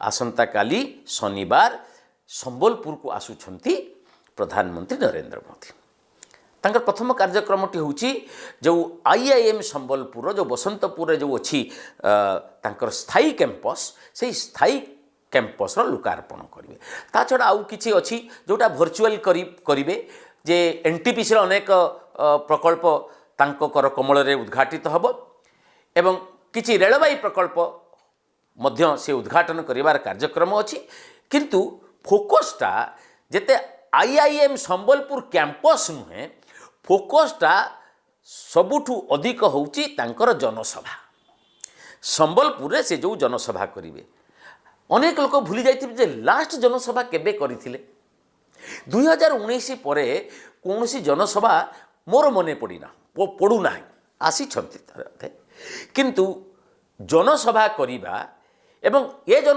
ଆସନ୍ତାକାଲି ଶନିବାର ସମ୍ବଲପୁରକୁ ଆସୁଛନ୍ତି ପ୍ରଧାନମନ୍ତ୍ରୀ ନରେନ୍ଦ୍ର ମୋଦି। ତାଙ୍କର ପ୍ରଥମ କାର୍ଯ୍ୟକ୍ରମଟି ହେଉଛି ଯେଉଁ ଆଇଆଇଏମ୍ ସମ୍ବଲପୁରର ଯେଉଁ ବସନ୍ତପୁରରେ ଯେଉଁ ଅଛି ତାଙ୍କର ସ୍ଥାୟୀ କ୍ୟାମ୍ପସ୍, ସେଇ ସ୍ଥାୟୀ କ୍ୟାମ୍ପସ୍ର ଲୋକାର୍ପଣ କରିବେ। ତା ଛଡ଼ା ଆଉ କିଛି ଅଛି ଯେଉଁଟା ଭର୍ଚୁଆଲ୍ କରିବେ ଯେ ଏନ୍ଟିପିସିର ଅନେକ ପ୍ରକଳ୍ପ ତାଙ୍କ କର କମଳରେ ଉଦ୍ଘାଟିତ ହେବ ଏବଂ କିଛି ରେଳବାଇ ପ୍ରକଳ୍ପ ମଧ୍ୟ ସେ ଉଦ୍ଘାଟନ କରିବାର କାର୍ଯ୍ୟକ୍ରମ ଅଛି। କିନ୍ତୁ ଫୋକସ୍ଟା ଯେତେ ଆଇଆଇଏମ୍ ସମ୍ବଲପୁର କ୍ୟାମ୍ପସ୍ ନୁହେଁ, ଫୋକସ୍ଟା ସବୁଠୁ ଅଧିକ ହେଉଛି ତାଙ୍କର ଜନସଭା। ସମ୍ବଲପୁରରେ ସେ ଯେଉଁ ଜନସଭା କରିବେ, ଅନେକ ଲୋକ ଭୁଲି ଯାଇଥିବେ ଯେ ଲାଷ୍ଟ ଜନସଭା କେବେ କରିଥିଲେ। 2019 ପରେ କୌଣସି ଜନସଭା ମୋର ମନେ ପଡ଼ୁନାହିଁ। ଆସିଛନ୍ତି ଥରେ ଅଧେ, କିନ୍ତୁ ଜନସଭା କରିବା ଏବଂ ଏ ଜନ